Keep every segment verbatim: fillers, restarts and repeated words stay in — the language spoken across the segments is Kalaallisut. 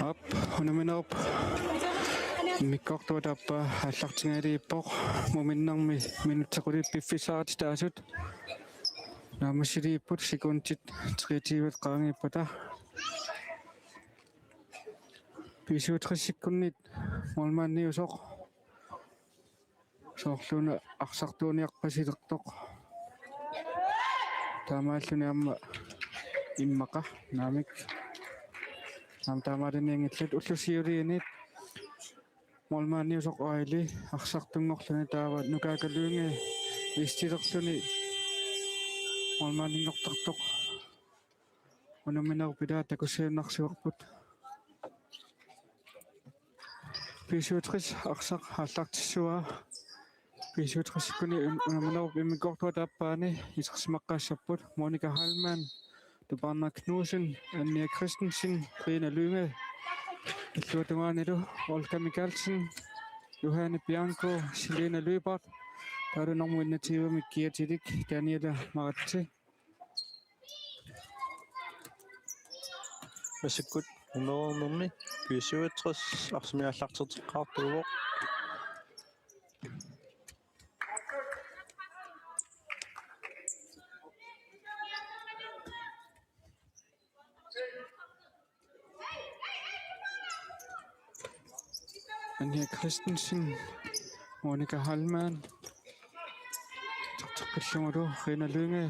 Aap, unamminerup immikkoortuata aappaa aallartingajalerpoq, muminnermi minutsit qulit piffissaqartitaasut. Naammassiliipput, sekundit treogtyve qaangiuppata. B syvogtres-ikkunnit målmandiusoq. Soorluuna arsartuuniarpasilertoq. Taamaalluni aamma immaqa naamik. Aamma taamaalinianngillat ullup siuliini. Målmandiusoq Aili arsartunngorluni taava Nukaaka Lynge istilerluni målmandinngortartoq. Unamminerup ilaa takusiinnarsivarput. B syvogtres arsaq aallartissavaa. B syvogtres-ikkuni un-, unamminerup immikkoortuata aappaani isersimaqqaassapput Monika Heilmann, Tupaarnaq Knudsen, Anja Christensen, Rina Lynge, illuatungaanilu Olga Mikaelsen, Johanne Bianco, Selina Lyberth, taavalu nummer enogtyve-mik kiatilik Daniela Maratse. Massakkut nummer nummi B syvogtres arsamik aallarteqqaartuuvoq. Anja Christensen, Monika Heilmann, takusiinnarlugulu Rina Lynge.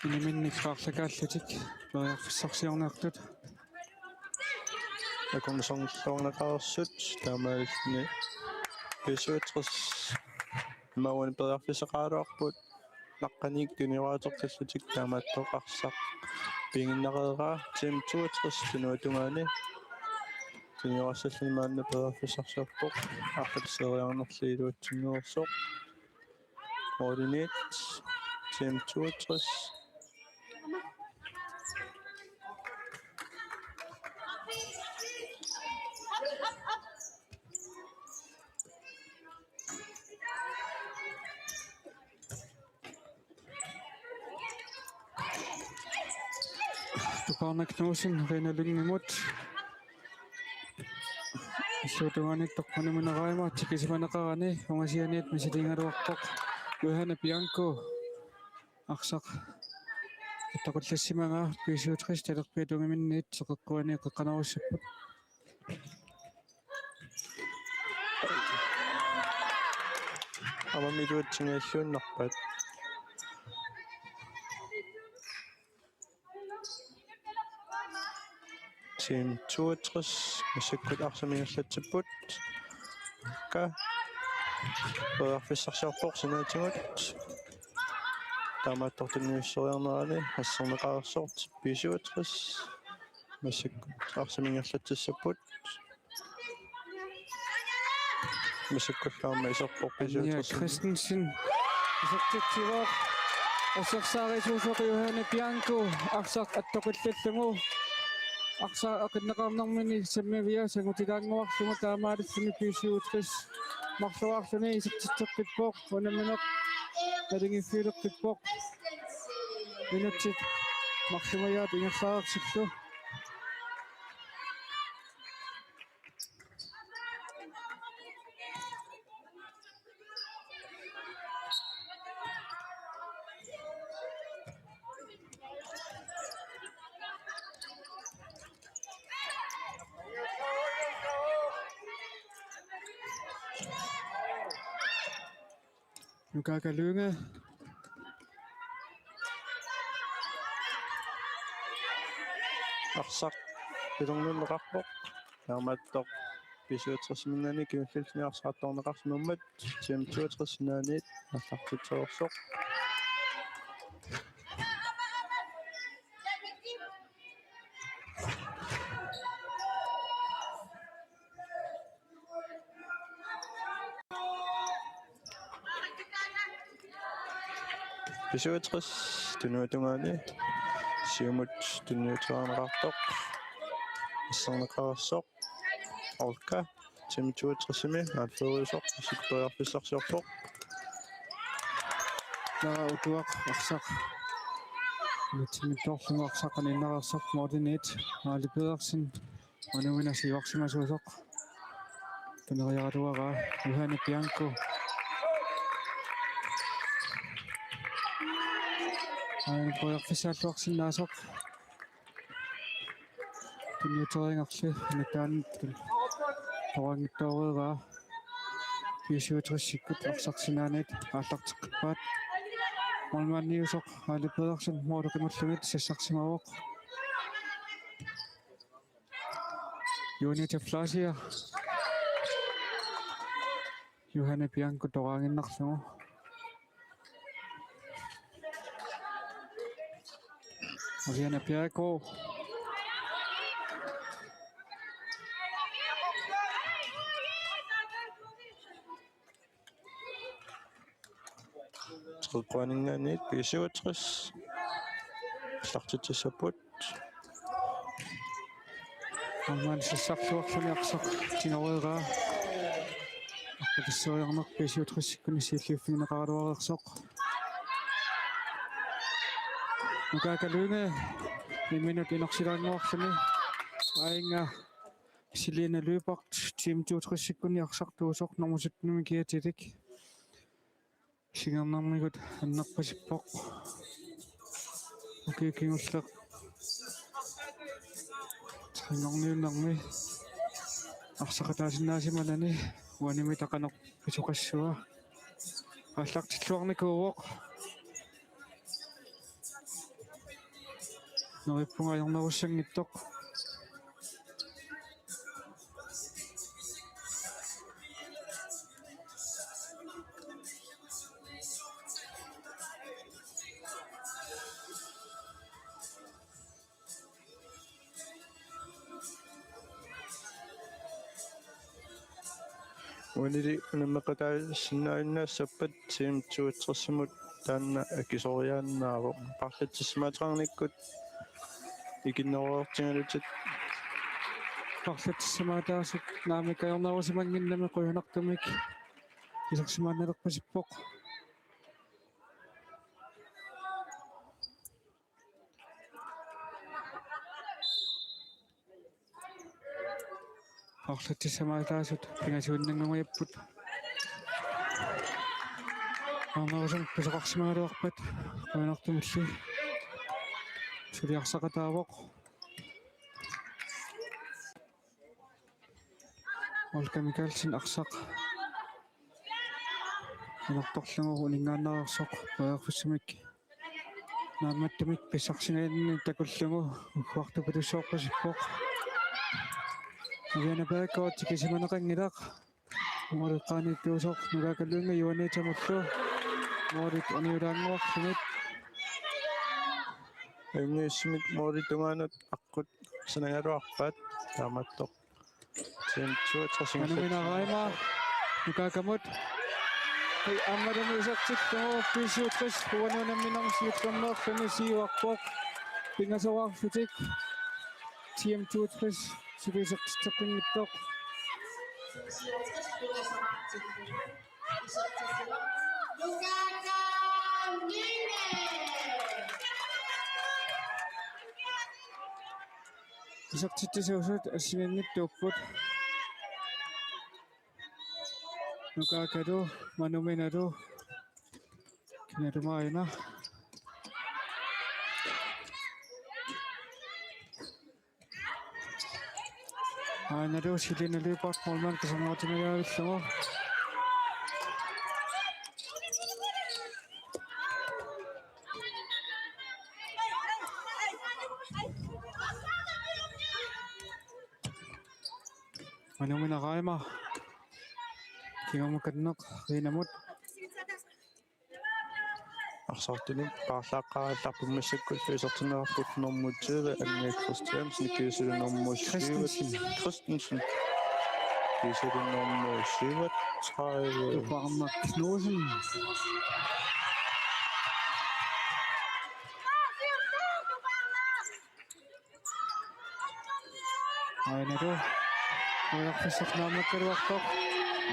Iniminnik paarlakaallutik periarfissarsiorniartut. Akornuserluarneqareersut taamaalilluni B syvogtres imaluunniit periarfissaqaraluarput naqqaniit tunioraatseqqillutik, taamaattoq arsaq piiginnareeraa. Team toogtres tunuatungaani tuniorassalluni maanna periarfissarsiorpoq, aqqatisseeriarnerli iluatsinngorsoq. Målimiit Team toogtres. Tupaarnaq Knudsen Rina Lyngemut. Illuatungaaniittoq unammineqarmat tikisimaneqarani ungasianiit misiliigaluarpoq. Johanne Bianco arsaq attoqallassimagaa B syvogtres talerpiata tungaminniit seqeqquani qeqqanerussapput. Aamma iluatsinngilluinnarpaat. Team toogtres massakkut arsamik ingerlatsipput. Ka periarfissarsiorpoq sinaatigut. Taamaattortunniusseriarnerani asserneqareersoq B syvogtres. Massakkut arsamik ingerlatsissapput. Massakkullu aamma iserpoq Anja B syvogtres. Christensen isertitsivoq. Assersaarisuusoq Johanne Bianco arsaq attoqillallugu. Arsaq aqinneqarnermini sammivia sangutilaannguarlugu, taamaalilluni B syvogtres marluarluni isertitseqqippoq, unammineq naligiiffigileqqippoq. Minutsit marlumajaat ingerlareersullu. Nukaaka Lynge. Arsaq ilornunneqarpoq. Taamaattoq B syvogtres-iminngaanniit kingullerni arsaq attorneqarsimammat Team toogtres-iminngaanniit aallartitsoorsoq. B syvogtres tunuatungaani siumut tunniuteriarneqartoq asserneqareersoq. Olka Team toogtres-imi aalleriusoq isikkooriarfissarsiorpoq. Naara Utuaq arsaq Mitsinittorlugu arsaq qaniinnareersoq Morten et, Aali Pedersen, Manuina siuarsimasuusoq. Tuneriaraluaraa Johanne Bianco. Aana periarfissaalluarsinnaasoq. Tunniuteriingaarli anittaan toraanngitsoorlugu B syvogtresikkut arsaq sinaaniit aallarteqqippaat. Målmandiusoq Aali Pedersen måli qimullugit sassarsimavoq. Juanita Flasia. Johanne Bianco toraanngiinnarlugu. Oriana Bjerregaard. Treogtredive B syvogtres. Aallartitsissapput. Aamma sassarluarluni arsaq tigoreeraa. Aqqutissioriarneq B syvogtresikkut siulliuffigineqaraluareersoq. Nukaaka Lynge imminut inorsilaannguarluni. Aajuna Selina Lyberth, Team toogtresikkut arsartuusoq nummer syttenimut kiatilik. Singernermigut annerpasippoq. Ukiut kingulleq. Trinngorniunnermi arsaqataasinnaasimanani uanimi taqanoq pisoqassava. Aallartilluarnikuuvoq. Neriuppunga ajornerussanngitsoq. Uanili unammeqataasinnaajunnassappat Team toogtresimut taanna akisoriaannaavoq. Paarlatissimaateqarnikkut ikinnerortigalutit. Paarlatissimaateqartut naamik ajornerusimannginnami qujanartumik isersimaannalerpasippoq. Paarlatissimaateqartut pingasuinnannguapput. Aamma uagut pisoqarsimagaluarpat qujanartumilli suli arsaqataavoq. Olga Mikaelsen arsaq inortorlugu uninngaannareersoq periarfissamik naammattumik pissarsiaani takullugu ugguartupilussuarpasippoq. Aviana Bjerregaard tikisimaneqanngilaq. Måleqqaaniittuusoq Nukaaka Lynge Juanitamullu. Målit aniulaannguarlugit. Ajunngissumik målip tungaanut aqqut sanagaluarpaat taamaattoq. Team toogtres. Manuina Reimer Nukaakamut. Hej, aammalumi isertillugu B syvogtres uani unamminermi siullermeerluni siuarpoq. Pingasoraarlutik Team toogtres suli isertitseqqinngitsoq. Isertitsisuusut assigiinngitsuupput. Nukaakalu, Manuminalu, kinaluunniit aana. Aanalu Selina Lyberth målmand tusarnaartimigaluarlugu. Manuminaaq aamma. Kingorna kanneq Rinamut. Arsartunut paarlaaqqaarallarpoq massakkullu isertinneqarput nummer tyve, Anja Christiansen, kiisalu nummer syv, Christensen. Christensen. Kiisalu nummer syvogtredive. Tupaarnaq Knudsen. Aanalu. Ujarfissaq naammakkaluartoq.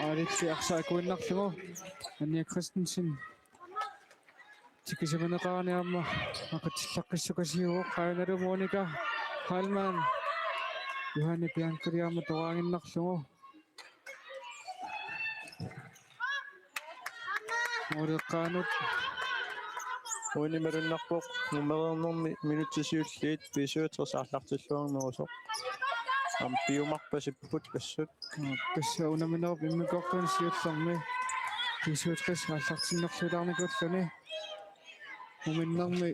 Aalilli arsaq akuinnarlugu. Anja Christensen. T Tikisimaneqarani aamma aqatsillaqqissukasiuvoq, aajuna Monika Heilmann. Johanne Biancoli aamma toraaginnarlugu. Moleqqaanut. Uani malunnarpoq nummereernermi minutsit siulliit B syvogtres aallartilluarnerusoq. Aamma piumarpasipput assut. Tassa unamminerup immikkoortuani siullermi B syvogtres aallartinnerluulaarnikuulluni. Muminnermi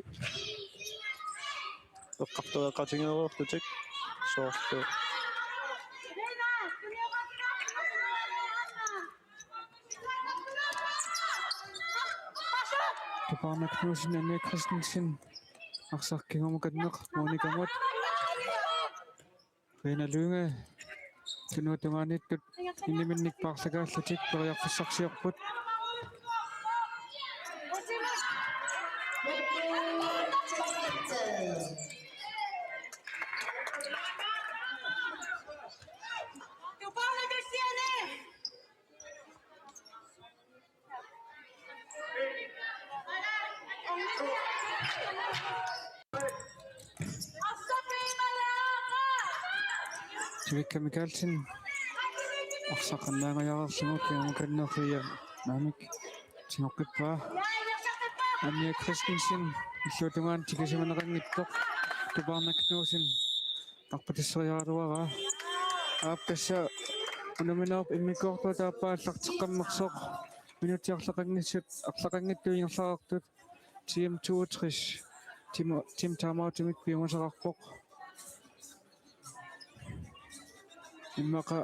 eqqartoreqatigeereerlutik soorlu. Tupaarnaq Knudsen, Anja Christensen, arsaq kingumukanneq Monikamut. Rina Lynge, tunuata tungaaniittut iniminnik paarlakaallutik periarfissarsiorput. Rebekka Mikaelsen. Arsaq qannaangajareerlugu kingumukanneq Ria Naamik tigoqqippaa. Anja Christensen illuatungaani tikisimaneqanngitsoq. Tupaarnaq Knudsen. Arpatisseriaraluaraa. Aap, tassa unamminerup immikkoortua taappaa aallarteqqammersoq. Minutsit arlaqanngitsut, arlaqanngitsut ingerlareersut. Team toogtres. Team, team timeoutimik piumasaqarpoq. Immaqa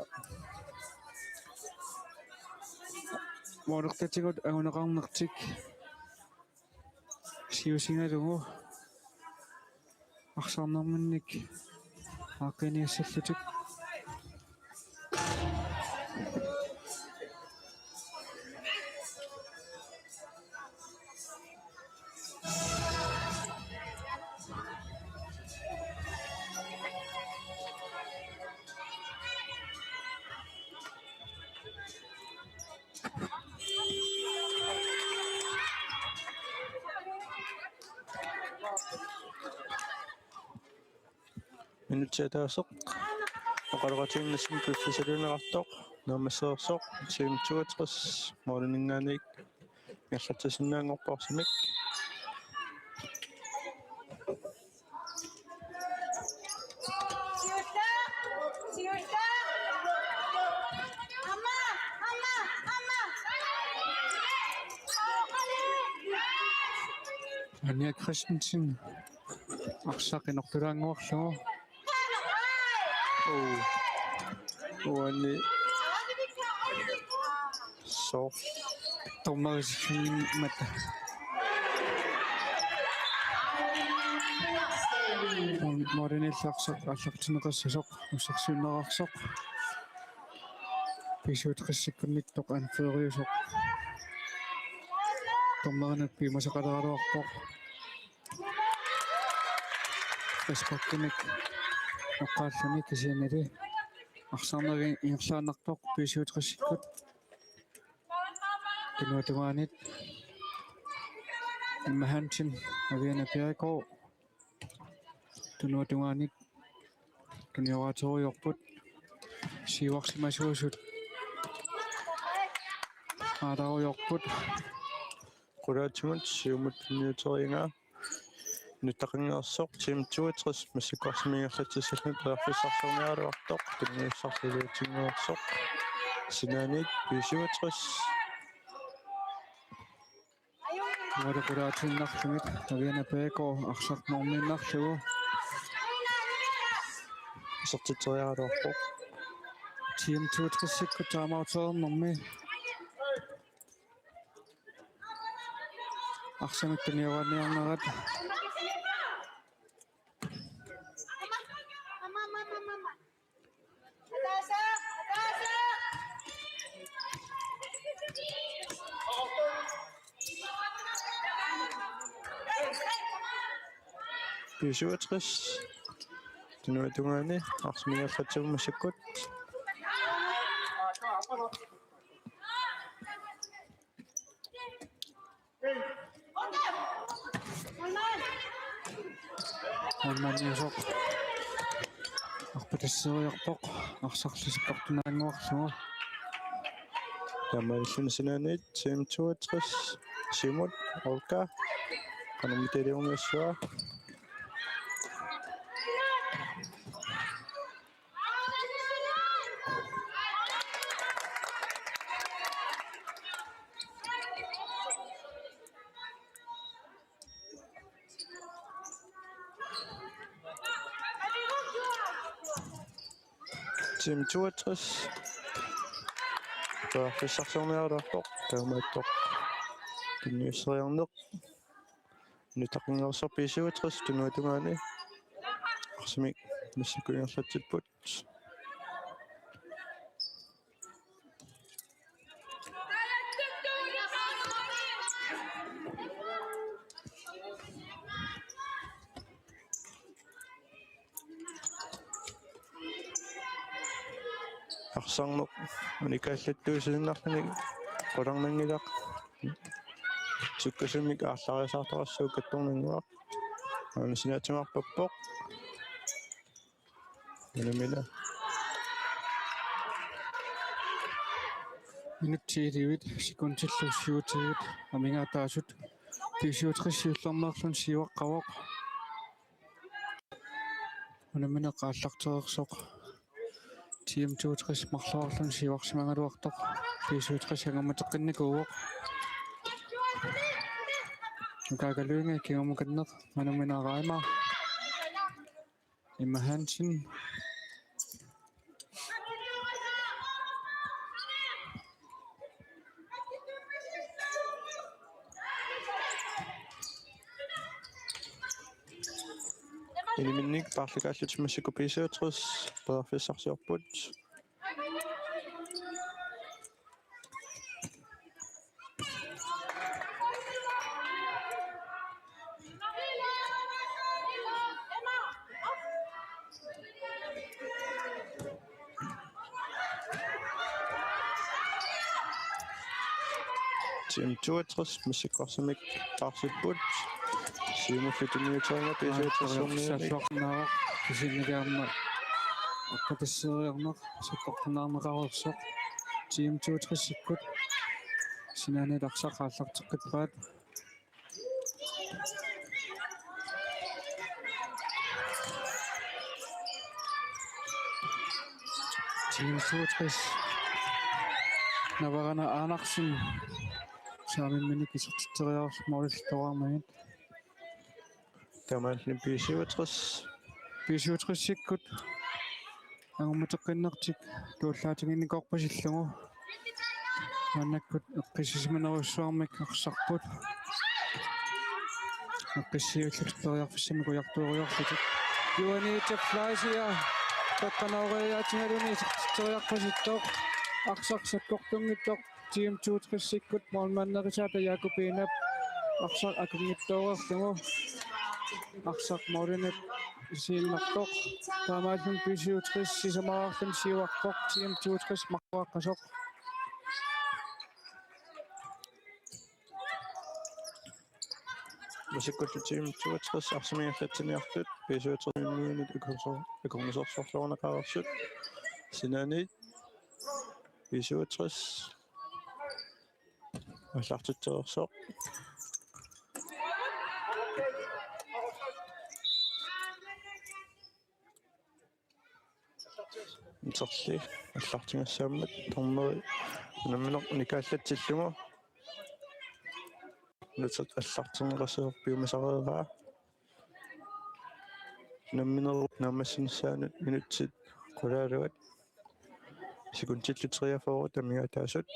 målertatigut anguneqarnertik siusigalugu arsarnerminnik aaqqiiniassallutik. Minutsit ataaseq oqaloqatigiinnissamut piffissaliunneqartoq naammassereersoq, team toogtres måliminngaanniit ingerlatsissinnaanngorpoq arsamik. Anja Christensen. Arsaq inortulaannguarlugu. Uu. Uani. Sooq. Dommerisinngimmata. Målimiillu arsaq aallartinneqassasoq ussersiunnerarsoq. B syvogtresikkunnittoq anføreriusoq. Dommerinut piumasaqaleraluarpoq. Frisparkinik noqqaalluni, kisiannili arsarneq ingerlaannartoq B syvogtresikkut. Tunuata tungaanit Emma Hansen, Aviana Bjerregaard. Tunuata tungaanit tunioraatigerujoorput. Siuarsimasuusut aalarujoorput. Qulaatigut siumut tunniuterigaa. Nuttaqanngitsoq team toogtres massakkut arsamik ingerlatsissallutik periarfissarsiorniaraluartoq, tunniussarsiutiginiartoq. Sinaaniit B syvogtres. Måli qulaatiinnarlugit Aviana Bjerregaard arsaq normiinnarlugu isertitseriaraluarpoq. Team toogtresikkut timeouteernermi arsamik tunioraanniarnerat. B syvogtres. Tunuata tungaani arsamik ingerlatsivoq massakkut. Målmandiusoq arpatasseriarpoq, arsarlu sikkortunaannguarlugu. Taamaalilluni sinaaniit Team toogtres, Simon, Olga, qanormita iliorniassavaa. Team toogtres. Periarfissarsiorniaraluarpoq, taamaattoq tunniusseriarneq. Nutaqqinngorsoq B syvogtres tunuatungaani. Arsamik massakkut ingerlatsipput. Arsarneq unikaallattuusiinnarluni qularnanngilaq. Sukkasuumik aallaariasaartoqassaaq kattornannguaq. Aana sinaatigut arpappoq. Unammineq. Minutsit elleve sekundillu syvogtyve amigaataasut. B syvogtres siullermeerluni siuaqqavoq. Unammineq aallartereersoq. Team toogtres marloraarluni siuarsimagaluartoq. B syvogtres angummateqqinnikuuvoq. Nuka Kalungi kingumukanneq. Unammineq Raima. Emma Hansen. Iniminnik paarlakaallutik massakkut B syvogtres periarfissarsiorput. Team toogtres massakkorpiaq paarsipput. Siumullu tunniuteriinnarput B syvogtres-ermiunit. Saassuarnaavoq kisianni aamma arpatasseriarneq sakkortunaarneqareersoq. Team toogtres-ikkut sinaaniit arsaq aallarteqqippaat. Team toogtres. Navarana Andersen. Saamimminik isertitseriarluni målillu toqqarmagit. Taamaalilluni B syvogtres. B syvogtres-ikkut angummateqqinnertik tuullaatiginikoorpasillugu. Maannakkut eqqissisimanerujussuarmik arsarput. Eqqissiillutik periarfissamik ujartueriarlutik. Juanita Fleischer. Taqqanooriaatigaluni isertitseriarpasittoq. Arsaq sakkortunngitsoq. Team toogtres-ikkut målmanderisaataa Jakobinap arsaq akunngitsoorlugu. Arsaq målinut isiinnartoq. Taamaalilluni B syvogtres sisamaraarluni siuarpoq. Team toogtres marloqaqqasoq. Massakkullu Team toogtres arsamik ingerlatsiniartut B syvogtres-ermiunit akornusor-, akornusersorluarneqareersut. Sinaaniit B syvogtres aallartitsereersoq. Iserli aallartigassaammat dommeri unammineq unikaallatsillugu. Nutsertoq aallartinneqassasoq piumasareeraa. Unamminerup naammassinissaanut minutsit qulaaluat. Sekundillu treogfyrre amigaataasut.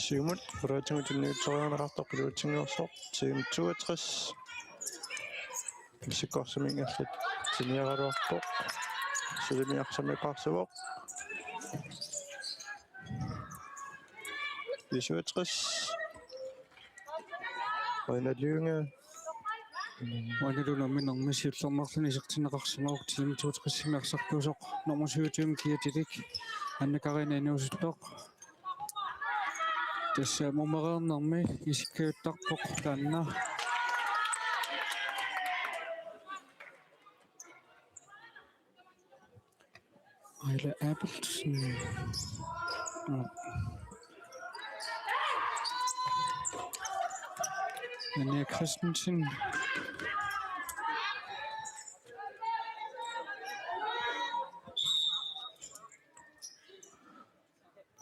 Siumut, oqaatigut tunniusseriarneqartoq iluatsinngorsoq, Team toogtres. Sikkorsuminngerlit. Siniaraluarpoq. Suliniarsamik oqarsivoq. B syvogtres. Rina Lynge. Uanilu nammineq siullermeerluni isertinneqarsimavoq, Team toogtresimi arsartuusoq nummer syvogtyve Kia Tilik, Anne Karina inuusuttoq. Tassa mumereernermi isikkajuttarpoq taanna. Aila Abelsen. Anja Christensen.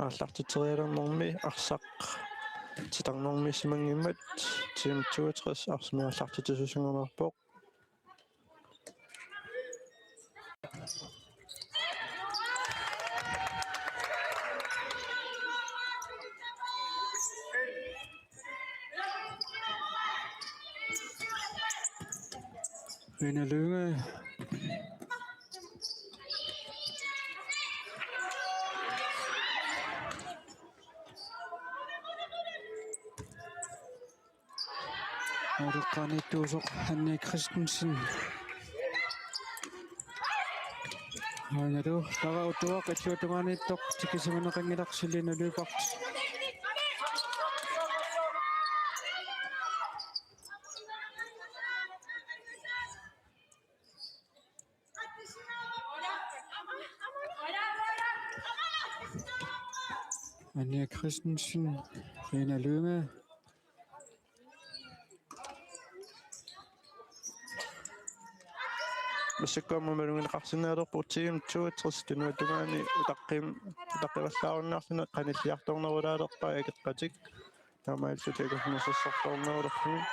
Aallartitserialernermi arsaq titarnermissimanngimmat Team toogtres arsaq aallartitsisuusinnarpoq. Rina Lynge. Utoqqaaniittuusoq Hanne Christensen. Aanalu tara utuaq illuatungaaniittoq tikisimaneqanngilaq, Selina Lyberth. Anja Christensen, Rina Lynge. Massakkut aamma malugineqarsinnaalerput Team toogtres tunuatungaani utaqqim-, utaqqivallaarunnaarluni qanilliartornerulaalerpaa akeqqatik. Taamaalillutik akunnersorsortornerulerlugit.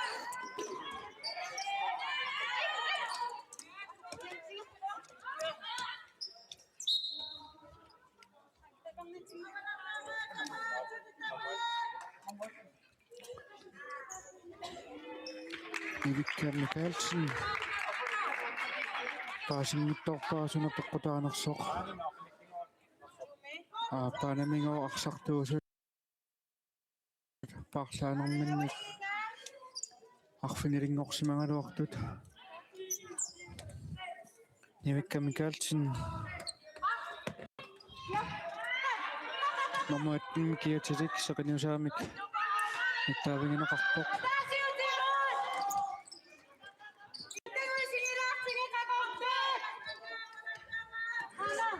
Nivikka Mikaelsen. Paasinngitsoorpaa suna peqqutaanersoq. Aappaanamigooq arsartuusut paarlaanerminnik arfinilinngorsimagaluartut. Nivikka Mikaelsen. Nummer atten Kia Tilik seqinnusaamik nittaavigineqarpoq.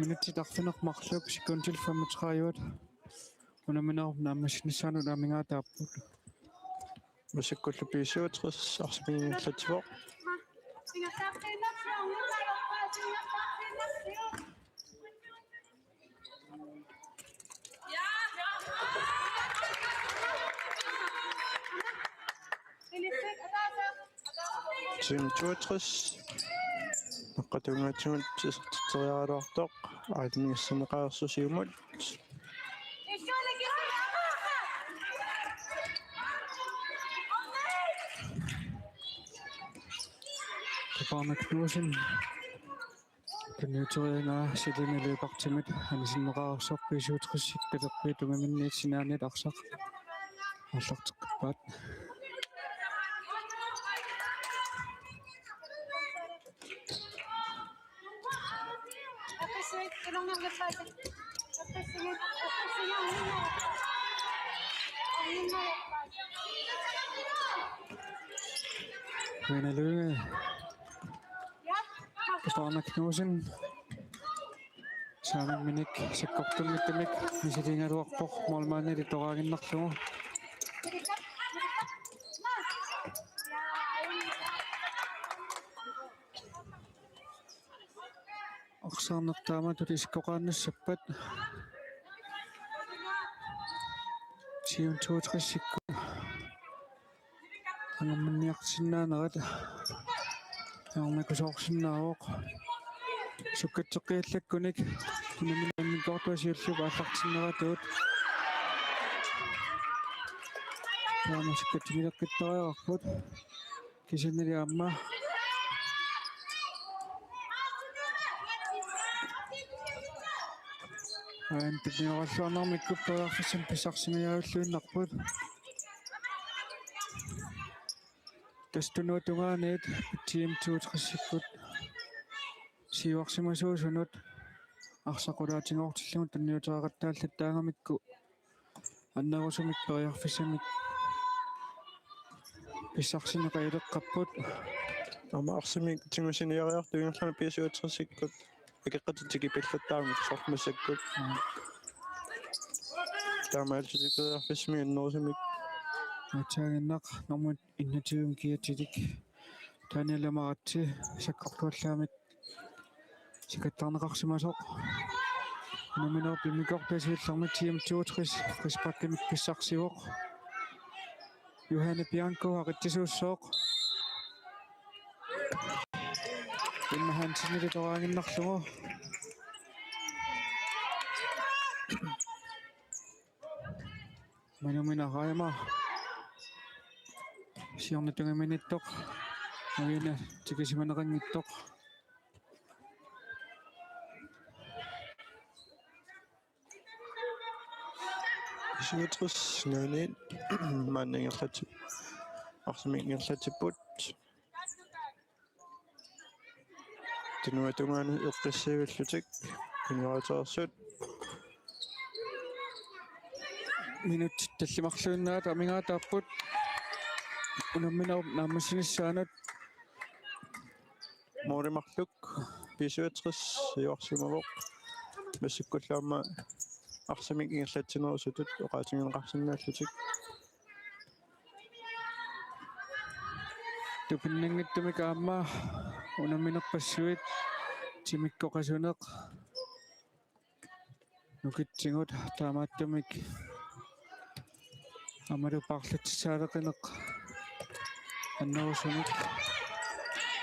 Minutsit arfineq-marluk, sekundit femogtredive. Unamminerup naammassinissaanut amigaataapput. Massakkullu B syvogtres arsamik ingerlatsivoq. Team toogtres. Naqqatuungatsigut isertitseriaraluartoq. Aajuku isserneqareersoq siumut. Kiparnak Knudsen. Tunniuteriaraa Selina Lyberthimit anisinneqareersoq B syvogtres-ikkut talerpiit tungaminniit sinaaniit arsaq aallarteqqippaat. Rina Lynge. Kiparnak Knudsen. Saamimminik sakkortunngitsumik misiligaluarpoq, målmandili toqaaginnarlugu. Arsaarneq taamatut isikkoqaannassappat. Team toogtres-ikkut angermanniarsinnaanerat ajornakusoorsinnaavoq. Sukkatseqqiallakkunik unammineq immikkoortuata siulliup aallartinneratuut. Taama sukkatsinngilaqqittariaqarput. Kisiannili aamma Aamma tunnioralluarnermikkut periarfissamik pissarsiniarilluinnarput. Tassa tunuata tungaaniit T M toogtresikkut siuarsimasuusunut arsaq qulaatinngortillugu tunniuteqaqattaallattaaramikkit annerusumik periarfissamik pissarsineq ileqqapput. Aamma arsamik tigusiniariartut ingerlaannaq B syvogtresikkut akeqqatit tikipilluttaramik soorlu massakkut. Taamaalillutik periarfissamik annerusumik. Aatsaannguaq nummer enogtyve kiatilik Daniel Amaratsi sakkortuallaamik sikattarneqarsimasoq. Unamminerup immikkoortuata siullermi T M toogtres frisparkimik pissarsivoq. Johanne Bianco aqitsisuussooq. Emma Hansenip toraannginnarlugu. Manumina Raima. Siorna tungaanut minittoq. Uina tikisimaneqanngitsoq. B syvogtres sinaanin maanna ingerlatsip-, arsamik ingerlatsipput. Tunuata tungaanut eqqissiivillutik. Kunneraatarsut. Minutsit tallimarluinnaat amigaataapput. Unamminerup naammassinissaanut. Måli marluk B syvogtres siuarsimavoq. Massakkullu aamma arsamik ingerlatsinerusutut oqaatigineqarsinnaallutik. Tupinnanngitsumik aamma unamminerpassuit timikkoqasuneq nukitsigut taamaattumik aammalu paarlatissaaleqineq annerusumik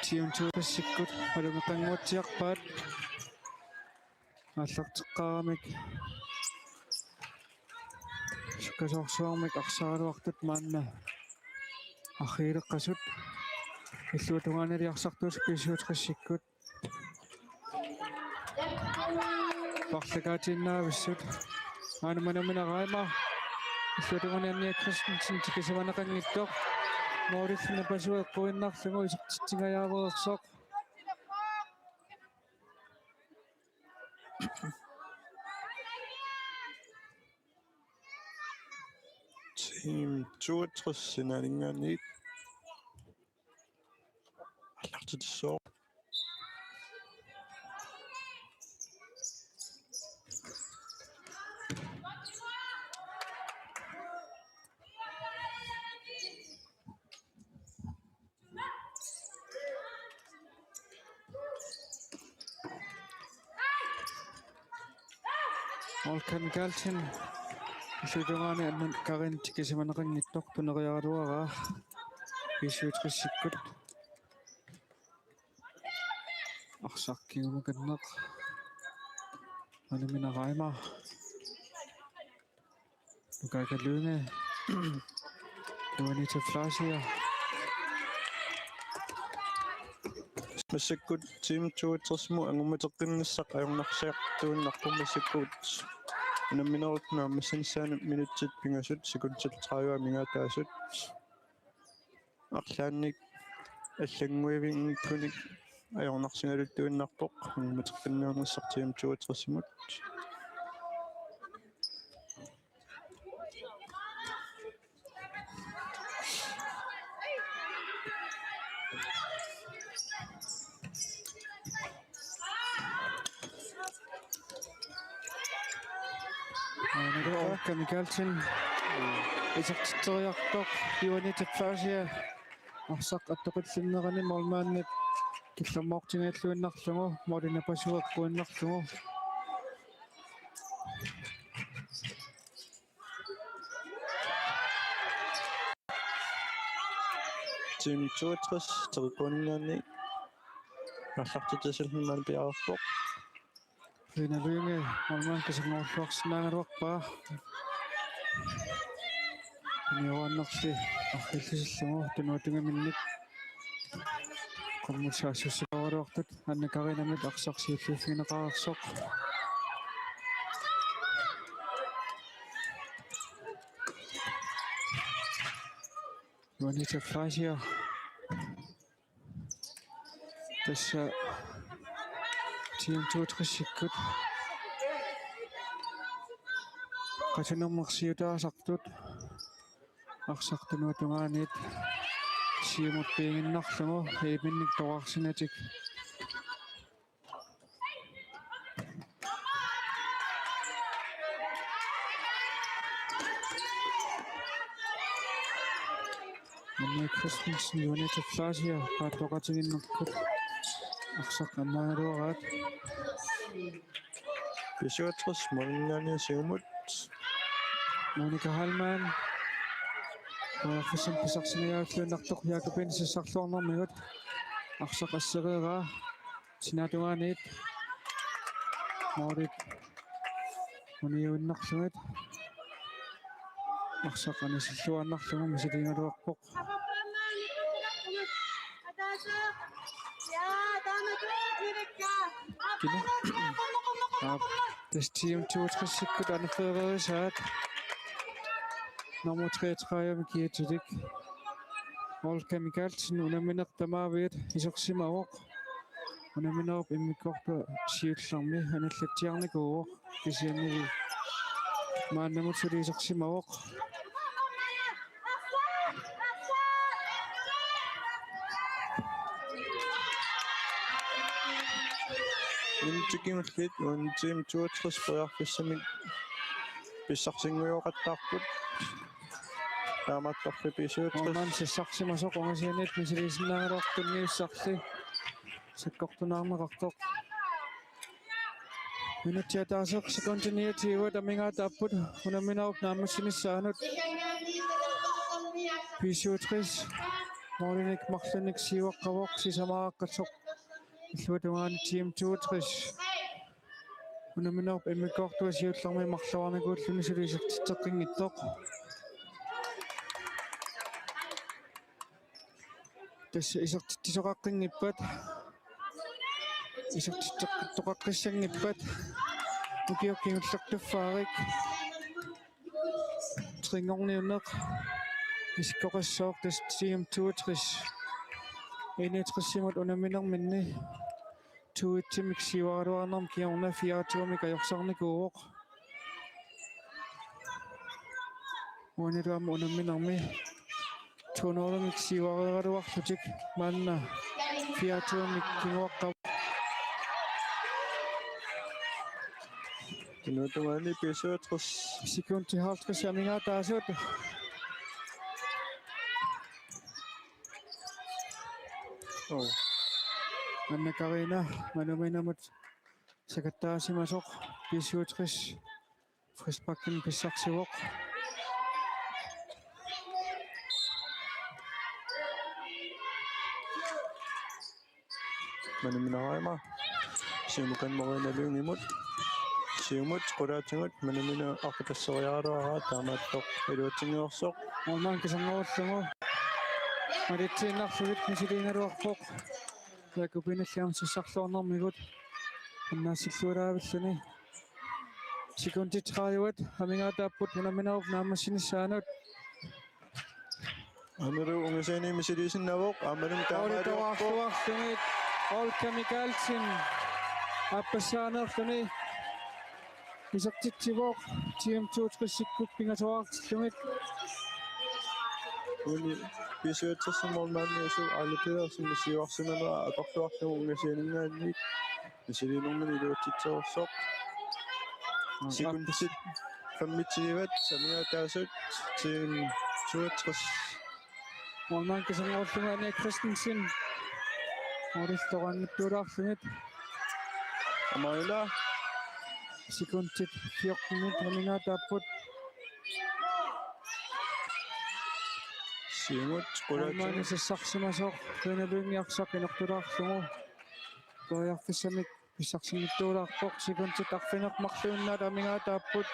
T M toogtresikkut malugeqannguatsiarpaat. Aallarteqqaaramik sukkasoorsuarmik arsaraluartut maanna arriileqqasut. Illuatungaanili arsartuusoq B syvogtresikkut. Paarlakaatiinnaavissut. Aana manumina Raima. Illuatungaani Anja Christensen tikisimaneqanngitsoq. Målillu napasua eqquinnarlugu isertitsingajaareersoq. T M toogtres sinaaninngaanniit aallartitsissooq. Volkan Galtin. Illuatungaani Anna Karin tikisimaneqanngitsoq tuneriaraluaraa B syvogtresikkut. Arsaq kingumut qanneq. Manumina Raima. Nukaaka Lynge. Juanita Fleischer. Massakkut T M toogtresimut angummateqqinnissaq ajornarsiartuinnarpoq massakkut. Unamminerup naammassinissaanut minutsit pingasut sekundit tredive amigaataasut. Arlaannik allannguivinngikkuni ajornarsigaluttuinnarpoq angummateqqinniarnissaq T M toogtresimut. Aana Volkan Galtin isertitseriartoq Juanita Fleischer arsaq attoqqillinnerani målmandip killormoortingajalluinnarlugu målip napasua eqquinnarlugu. T M toogtres teqeqquaninngaanniit aallartitsisilluni maanna piareerpoq. Rina Lynge målmand kisanngorujuarsinnaagaluarpaa. Niuaannarli arriillisillugu tunuata tungaanut minittoq. Qummut saassussigaluartut Anna Karinamit arsaq siulliuffigineqareersoq. Juanita Fleischer. Tassa Team toogtresikkut qasunermersiutaasartut arsaq tunuata tungaaniit siumut piiginnarlugu epinik toqqarsimatik. Anne Christensen, Juanita Fleischer, paatsoqatiginnakkut arsaq annaagaluaraat. B syvogtres målmandingaanniit siumut. Monika Heilmann. Periarfissamik pissarsiniaruilluinnartoq Jakobinip sassarluarnermigut. Arsaq assereeraa sinaatungaaniit. Målit uniuinnarlugit. Arsaq anisilluaannarlugu misiliigaluarpoq. Kina? Aap, tassa Team toogtresikkut anfalerisaat. Nummer treogtredive kiatilik Olga Mikaelsen unammineq tamaaviat isersimavoq. Unamminerup immikkoortua siullermi anillatsiarnikuuvoq, kisianni maannamut suli isersimavoq. Minutsit kingulliit uani Team toogtres periarfissamik pissarsinngujoqattaarput. Taamaattorli B syvogtres. Målmand sassarsimasoq ungasianiit misiliisinnaagaluartoq tunniussarli. Sakkortunaarneqartoq. Minutsit ataaseq sekundit niogtyve amigaataapput unamminerup naammassinissaanut. B syvogtres målinik marlunnik siuaqqavoq, sisamaaqqassoq illuatungaani Team toogtres. Unamminerup immikkoortua siullermi marluarnikuulluni suli isertitseqqinngitsoq. Tassa isertitsisoqaqqinngippata. Isertitseqqittoqaqqissanngippat. Ukiut kingulliit tuffaarikka. Trinngorniunneq isikkoqassooq tassa Team toogtres. Enogtres-imut unamminerminni to-etsimik siuaraluarnermi kingorna fire-to-mik ajorsarnikuuvoq. Uanilu aamma unamminermi to-nul-imik siuaraluarlutik maanna fire-to-mik kinguaqqavoq. Inuutungaani B syvogtres. Sekundit halvtreds amigaataasut. Oh. Anna Karina manuminamut sakattaasimasoq B syvogtres frisparkinik pissarsivoq. Manuminarama. Siumukan Marina Lyngimut. Siumut qulaatigut manuminaa aqqutasseriaraat taamaattoq iluatsinnguarsoq. Målmand kiserngorulluni. Malitsiinnarlugit misiliigaluarpoq. Jakobinilli aamma sassarluarnermigut annaassillualaavilluni. Sekundit tredive amigaataapput unamminerup naammassinissaanut. Aammalu ungasiani misiliisinnavoq, aammalu taamaaliorpoq. Målitoraarluarlugit Olga Mikaelsen aappassaaneerluni isertitsivoq Team toogtresikkut pingasoraartillugit. Uani B syvogtres målmandiusoq Aali Pedersen siuarsimanera atorluarlugu ungasianinngaanniit misiliinermini iluatsitsersoq. Sekundit femogtyve amigaataasut Team toogtres. Målmand kiserngorulluni Anne Christensen. Målilluanngittuulaarlugit. Aamma ila. Sekundit fjortenit amigaataapput. Siumut qulaatigut. Målmandip sassarsimasoq Rene Lynge arsaq inortulaarlugu. Periarfissamik pissarsinngittuulaarpoq, sekundit arfineq-marluinnaat amigaataapput.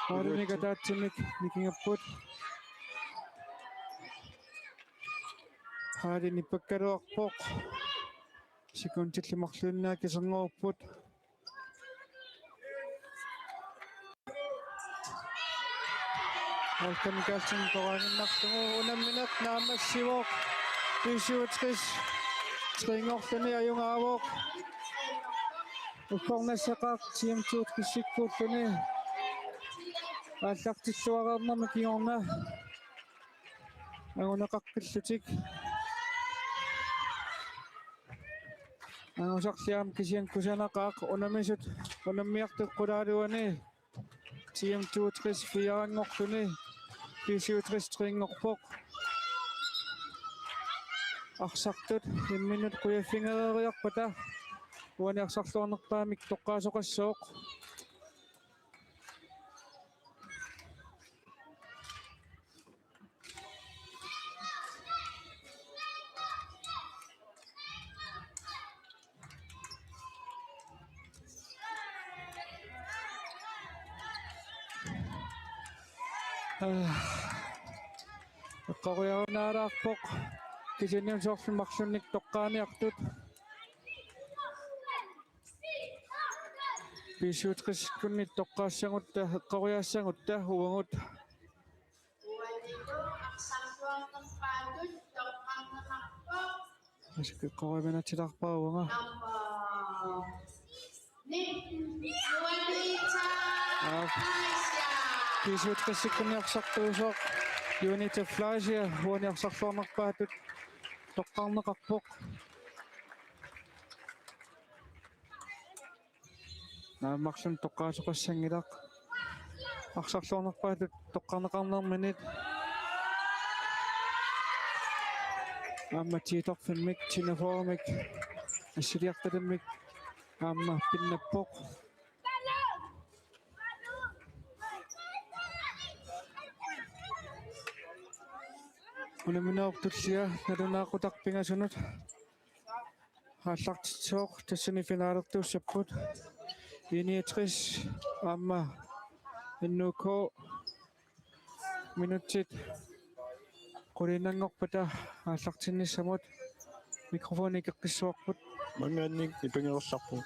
Målimik ataatsimik nikingapput. Haali nippakkaluarpoq. Sekundillu marluinnaat kiserngorupput. Alkan Kalsin koraaninnartugu unammineq naammassivoq. B syvogtres treogtredive ajugaavoq. Uggornassaqaaq Team toogtresikkuulluni aallartilluareernermi kingorna anguneqaqqillutik. Angusarliaq kisianni kusanaqaaq unammisut unammiartut qulaaluani. Team toogtres fireanngorluni B syvogtres treanngorpoq. Arsartut imminnut qujaffigereeriarpata uani arsarluarnerpaamik toqqaasoqassooq. Eqqoriarunaalaarpoq kisianni soorlu marlunnik toqqaaniartut. B syvogtresikkunni toqqaassagutta, eqqoriaassagutta uagut. Uanilu arsarluarnerpaatut toqqarneqarpoq. Asikkoqquminatilaarpaa uanga. Number nitten, Juanita Aap. Fleischer. B syvogtresikkunni arsartuusoq Juanita Fleischer uani arsarluarnerpaatut toqqarneqarpoq. Naammarsum toqqaasoqassanngilaq. Arsarluarnerpaatut toqqarneqarnerminit. Aamma tiitorfimmik, tinafoormik, assiliartalimmik aamma pinnappoq. Unamminerup tullia nalunaaqutaq pingasunut aallartitsivoq, tassani finalertuussapput I niogtres aamma N U K. Minutsit quliinnanngorpata aallartinnissamut mikrofoni ikeqqissavarput. Maanngaanniit nipangerusarpoq.